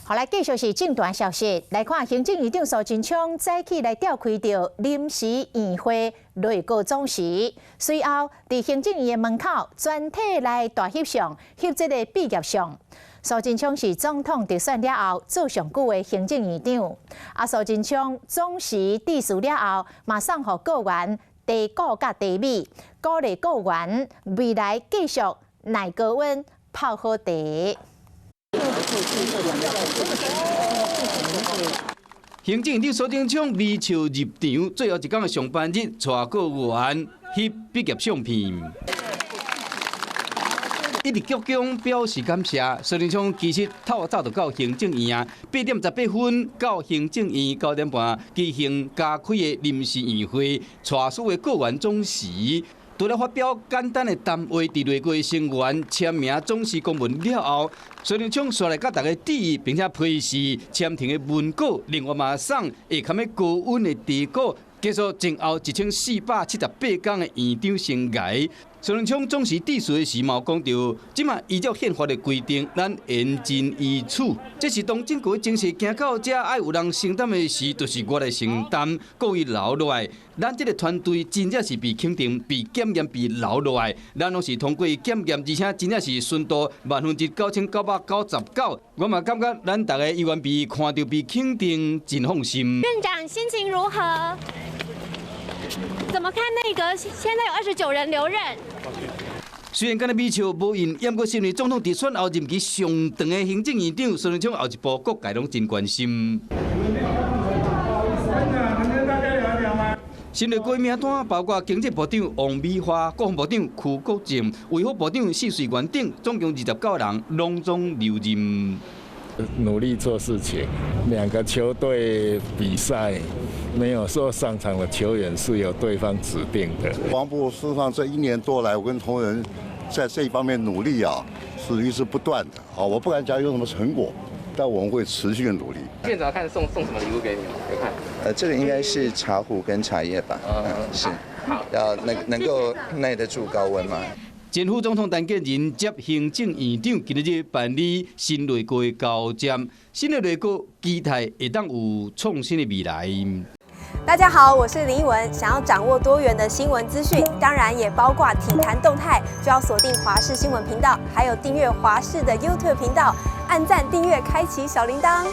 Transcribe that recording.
好來，繼續是政壇消息，來看行政院長蘇貞昌早起來召開著臨時院會內閣總辭，隨後佇行政院的門口全體來大翕相，翕這个畢業相。蘇貞昌是總統特選了後做上久的行政院長，啊，蘇貞昌總辭致辭了後，嘛送予閣員茶果佮茶米，鼓勵閣員未來繼續耐高溫泡好茶。行政院長蘇貞昌微笑入場，最後一工的上班日，帶閣員翕畢業相片。一直鞠躬表示感謝。蘇貞昌其實透早就到行政院啊，8點18分到行政院，9點半舉行加開的臨時院會，帶所有閣員總辭。除了發表簡單的談話，佇內閣成員簽名總辭公文了後，蘇貞昌煞來佮大家致意，並且批示簽呈的文稿，另外嘛送下坎的高溫的茶果，結束前後1478工的院長生涯。蘇貞昌總辭致辭的時，嘛講著，這馬依照憲法的規定，咱嚴陣以處。這是當整個情勢行到這，愛有人承擔的時，就是我來承擔，閣予留落來。咱這个團隊真正是被肯定、被檢驗、被留落來。咱攏是通過檢驗，而且真正是純度99%99%。我嘛感覺咱逐个依然被看著、被肯定，真放心。院長心情如何？怎麼看內閣現在有29人留任？雖然敢若微笑無用，毋過身為總統直選後任期上長的行政院長蘇貞昌後一步，各界攏真關心。新內閣名單包括經濟部長王美花、國防部長邱國正、衛福部長謝瑞元等，總共29人，攏總留任。努力做事情，兩個球隊比賽，沒有說上場的球員是由對方指定的。國防部事實上這一年多來，我跟同仁在這一方面努力啊，是一直不斷的。啊，我不敢講有什麼成果，但我們會持續努力。院長看送什麼禮物給你嗎？有看？這個應該是茶壺跟茶葉吧？嗯，是。好，要能夠耐得住高溫嗎？前副總統陳建仁接行政院長，今日辦理新內閣的交接，新的內閣期待會當有創新的未來。大家好，我是林奕文。想要掌握多元的新聞資訊，當然也包括體壇動態，就要鎖定華視新聞頻道，還有訂閱華視的 YouTube 頻道，按讚、訂閱、開啟小鈴鐺。